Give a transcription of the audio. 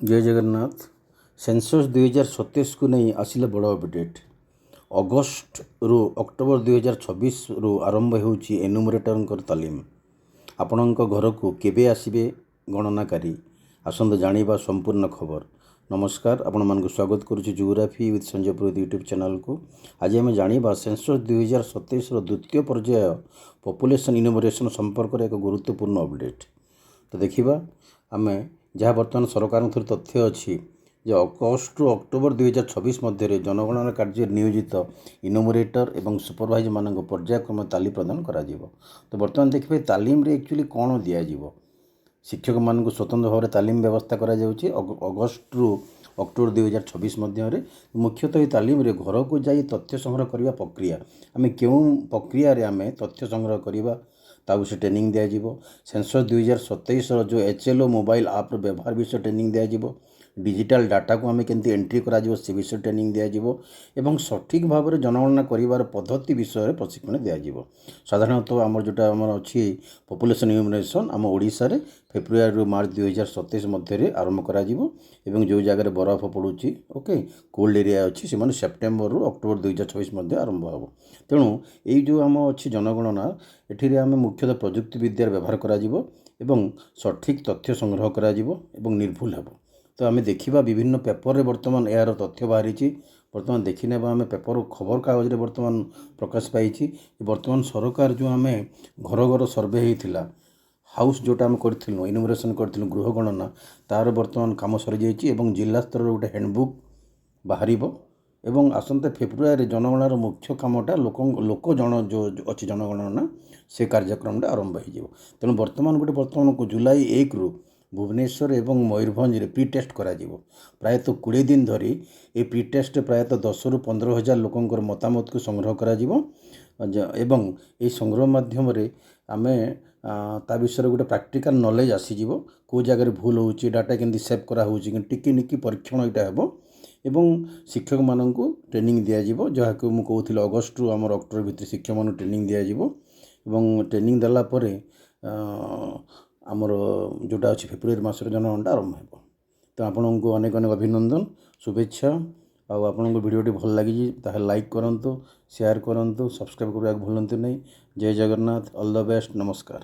ଜୟ Jagannath. Census 2027କୁ ନେଇ ଆସିଲେ ବଡ଼ ଅପଡ଼େଟ୍। ଅଗଷ୍ଟରୁ ଅକ୍ଟୋବର 2026ରୁ ଆରମ୍ଭ ହେଉଛି ଏନୁମରେଟରଙ୍କର ତାଲିମ। ଆପଣଙ୍କ ଘରକୁ କେବେ ଆସିବେ ଗଣନାକାରୀ? ଆସନ୍ତୁ ଜାଣିବା ସମ୍ପୂର୍ଣ୍ଣ ଖବର। ନମସ୍କାର, ଆପଣମାନଙ୍କୁ ସ୍ୱାଗତ କରୁଛି geography with Sanjay Purohit YouTube ଚ୍ୟାନେଲକୁ। ଆଜି ଆମେ ଜାଣିବା ସେନ୍ସସ୍ 2027ର ଦ୍ୱିତୀୟ ପର୍ଯ୍ୟାୟ ପପୁଲେସନ୍ ଇନୁମରେସନ୍ ସମ୍ପର୍କରେ ଏକ ଗୁରୁତ୍ୱପୂର୍ଣ୍ଣ ଅପଡ଼େଟ୍। ତ ଦେଖିବା ଆମେ ଯାହା ବର୍ତ୍ତମାନ ସରକାରଙ୍କ ଥ୍ରୁ ତଥ୍ୟ ଅଛି ଯେ ଅଗଷ୍ଟରୁ ଅକ୍ଟୋବର 2026 ମଧ୍ୟରେ ଜନଗଣନା କାର୍ଯ୍ୟରେ ନିୟୋଜିତ ଇନୁମରେଟର ଏବଂ ସୁପରଭାଇଜରମାନଙ୍କୁ ପର୍ଯ୍ୟାୟକ୍ରମେ ତାଲିମ ପ୍ରଦାନ କରାଯିବ। ତ ବର୍ତ୍ତମାନ ଦେଖିବେ, ତାଲିମରେ ଆକ୍ଚୁଆଲି କ'ଣ ଦିଆଯିବ। ଶିକ୍ଷକମାନଙ୍କୁ ସ୍ୱତନ୍ତ୍ର ଭାବରେ ତାଲିମ ବ୍ୟବସ୍ଥା କରାଯାଉଛି ଅଗଷ୍ଟରୁ ଅକ୍ଟୋବର 2026 ମଧ୍ୟରେ। ମୁଖ୍ୟତଃ ଏହି ତାଲିମରେ ଘରକୁ ଯାଇ ତଥ୍ୟ ସଂଗ୍ରହ କରିବା ପ୍ରକ୍ରିୟା, ଆମେ କେଉଁ ପ୍ରକ୍ରିୟାରେ ଆମେ ତଥ୍ୟ ସଂଗ୍ରହ କରିବା, ତାକୁ ସେ ଟ୍ରେନିଂ ଦିଆଯିବ। ସେନ୍ସସ୍ 2027ର ଯେଉଁ ଏଚ୍ ଏଲ୍ ଓ ମୋବାଇଲ ଆପ୍ର ବ୍ୟବହାର ବିଷୟରେ ଟ୍ରେନିଂ ଦିଆଯିବ। ଡିଜିଟାଲ ଡାଟାକୁ ଆମେ କେମିତି ଏଣ୍ଟ୍ରି କରାଯିବ, ସେ ବିଷୟରେ ଟ୍ରେନିଂ ଦିଆଯିବ ଏବଂ ସଠିକ୍ ଭାବରେ ଜନଗଣନା କରିବାର ପଦ୍ଧତି ବିଷୟରେ ପ୍ରଶିକ୍ଷଣ ଦିଆଯିବ। ସାଧାରଣତଃ ଆମର ଯେଉଁଟା ଆମର ଅଛି ପପୁଲେସନ୍ ଇନୁମରେସନ୍, ଆମ ଓଡ଼ିଶାରେ ଫେବୃଆରୀରୁ ମାର୍ଚ୍ଚ 2027 ମଧ୍ୟରେ ଆରମ୍ଭ କରାଯିବ ଏବଂ ଯେଉଁ ଜାଗାରେ ବରଫ ପଡ଼ୁଛି, ଓକେ, କୋଲ୍ଡ ଏରିଆ ଅଛି, ସେମାନେ ସେପ୍ଟେମ୍ବରରୁ ଅକ୍ଟୋବର 2026 ମଧ୍ୟ ଆରମ୍ଭ ହେବ। ତେଣୁ ଏଇ ଯେଉଁ ଆମ ଅଛି ଜନଗଣନା, ଏଥିରେ ଆମେ ମୁଖ୍ୟତଃ ପ୍ରଯୁକ୍ତି ବିଦ୍ୟାର ବ୍ୟବହାର କରାଯିବ ଏବଂ ସଠିକ୍ ତଥ୍ୟ ସଂଗ୍ରହ କରାଯିବ ଏବଂ ନିର୍ଭୁଲ ହେବ। ତ ଆମେ ଦେଖିବା, ବିଭିନ୍ନ ପେପରରେ ବର୍ତ୍ତମାନ ଏହାର ତଥ୍ୟ ବାହାରିଛି। ବର୍ତ୍ତମାନ ଦେଖିନେବା ଆମେ, ପେପର ଖବରକାଗଜରେ ବର୍ତ୍ତମାନ ପ୍ରକାଶ ପାଇଛି। ବର୍ତ୍ତମାନ ସରକାର ଯେଉଁ ଆମେ ଘର ଘର ସର୍ଭେ ହେଇଥିଲା, ହାଉସ୍ ଯେଉଁଟା ଆମେ କରିଥିଲୁ, ଇନୁମରେସନ୍ କରିଥିଲୁ, ଗୃହ ଗଣନା, ତା'ର ବର୍ତ୍ତମାନ କାମ ସରିଯାଇଛି ଏବଂ ଜିଲ୍ଲା ସ୍ତରରେ ଗୋଟେ ହ୍ୟାଣ୍ଡବୁକ୍ ବାହାରିବ ଏବଂ ଆସନ୍ତା ଫେବୃଆରୀରେ ଜନଗଣନାର ମୁଖ୍ୟ କାମଟା ଲୋକ ଲୋକ ଜଣ ଯେଉଁ ଅଛି ଜନଗଣନା, ସେ କାର୍ଯ୍ୟକ୍ରମଟା ଆରମ୍ଭ ହେଇଯିବ। ତେଣୁ ବର୍ତ୍ତମାନ ଗୋଟେ ବର୍ତ୍ତମାନ ଜୁଲାଇ 1ରୁ ଭୁବନେଶ୍ୱର ଏବଂ ମୟୂରଭଞ୍ଜରେ ପ୍ରି ଟେଷ୍ଟ କରାଯିବ। ପ୍ରାୟତଃ 20 ଦିନ ଧରି ଏ ପ୍ରି ଟେଷ୍ଟ ପ୍ରାୟତଃ 10ରୁ 15 ହଜାର ଲୋକଙ୍କର ମତାମତକୁ ସଂଗ୍ରହ କରାଯିବ ଏବଂ ଏହି ସଂଗ୍ରହ ମାଧ୍ୟମରେ ଆମେ ତା ବିଷୟରେ ଗୋଟେ ପ୍ରାକ୍ଟିକାଲ ନଲେଜ ଆସିଯିବ। କେଉଁ ଜାଗାରେ ଭୁଲ ହେଉଛି, ଡାଟା କେମିତି ସେଭ୍ କରାହେଉଛି, ଟିକି ନିକି ପରୀକ୍ଷଣ ଏଇଟା ହେବ ଏବଂ ଶିକ୍ଷକମାନଙ୍କୁ ଟ୍ରେନିଂ ଦିଆଯିବ, ଯାହାକୁ ମୁଁ କହୁଥିଲି, ଅଗଷ୍ଟରୁ ଆମର ଅକ୍ଟୋବର ଭିତରେ ଶିକ୍ଷକମାନଙ୍କୁ ଟ୍ରେନିଂ ଦିଆଯିବ ଏବଂ ଟ୍ରେନିଂ ଦେଲା ପରେ ଆମର ଯେଉଁଟା ଅଛି ଫେବୃଆରୀ ମାସରେ ଜନଗଣନାଟା ଆରମ୍ଭ ହେବ। ତ ଆପଣଙ୍କୁ ଅନେକ ଅନେକ ଅଭିନନ୍ଦନ, ଶୁଭେଚ୍ଛା। ଆଉ ଆପଣଙ୍କୁ ଭିଡ଼ିଓଟି ଭଲ ଲାଗିଛି, ତାହେଲେ ଲାଇକ୍ କରନ୍ତୁ, ସେୟାର କରନ୍ତୁ, ସବସ୍କ୍ରାଇବ୍ କରିବାକୁ ଭୁଲନ୍ତୁ ନାହିଁ। ଜୟ ଜଗନ୍ନାଥ, ଅଲ୍ the best, ନମସ୍କାର।